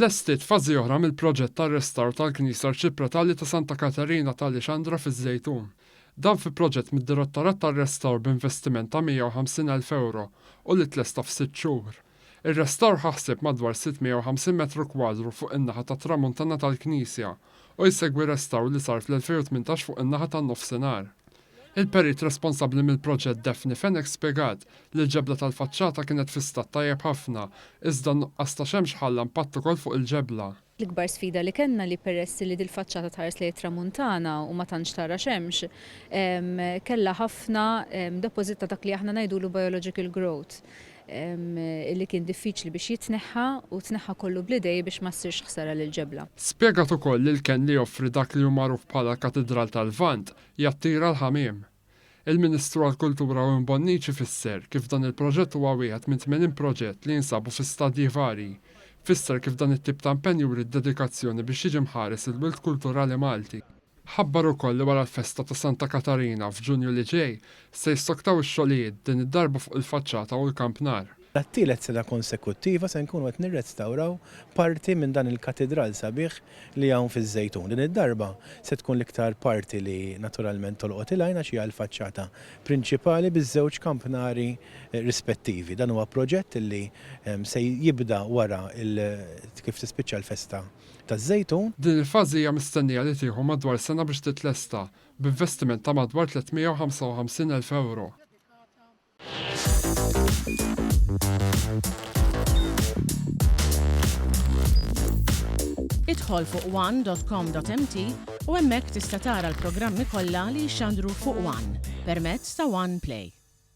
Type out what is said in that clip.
Tlestiet fażi oħra mill-proġett tar-restawr tal-Knisja Arċipretali ta' Santa Katerina ta' Lixandra fiż-Żejtun. Dan fi proġett mid-Direttorat tar-Restawr b'investiment ta' 150,000 ewro u li tlesta f'sitt xhur. Ir-restawr ħa ħsieb madwar 650 metru kwadru fuq in-naħa tat-Tramuntana tal-knisja u jsegwi restawr li sar fl-2018 fuq in-naħa tan-Nofsinhar. Il-perit responsabbli mill-proġett Daphne Fenech spjegat li l-ġebla tal-faċċata kienet fi stat tajjeb ħafna iżda n-nuqqas ta' xemx ħalla impatt ukoll fuq il-ġebla. L-ikbar sfida li kellna li peress li dil-faċċata tħares lejn it-Tramuntana u ma tantx tara xemx, kellha ħafna deposit ta' dak li aħna ngħidulu biological growth li kien diffiċli biex jitneħħa u tneħħa kollu bl-idej biex ma ssirx ħsara lill-ġebla. Spjegat ukoll li l-kenn li joffri dak li hu magħruf bħala l-Katidral tal-Lvant jattira l-ħamiem. Il-Ministru għall-Kultura Owen Bonnici fisser kif dan il-proġett huwa wieħed minn 80 proġett li jinsabu fi stadji varji. Fisser kif dan it-tip ta' impenn juri d-dedikazzjoni biex jiġi mħares il-wirt kulturali Malti. Ħabbar ukoll li wara l-festa ta' Santa Katarina f'Ġunju li ġej, se jissoktaw ix-xogħlijiet, din id-darba fuq il-faċċata u l-kampnar. Għat-tielet sena konsekuttiva se nkunu qed nirrestawraw parti minn dan il-katidral sabiħ li hawn fiż-Żejtun. Din id-darba se tkun l-iktar parti li naturalment tolqot il-għajn għax hija l-faċċata prinċipali biż-żewġ kampnari rispettivi. Dan huwa proġett li se jibda wara kif tispiċċa l-festa taż-Żejtun. Din il-fażi hija mistennija li tieħu madwar sena biex titlesta, b'investiment ta' madwar 355,000 ewro. Idħol fuq one.com.mt u hemmhekk tista' tara l-programmi kollha li jixxandru fuq One permezz ta' One Play.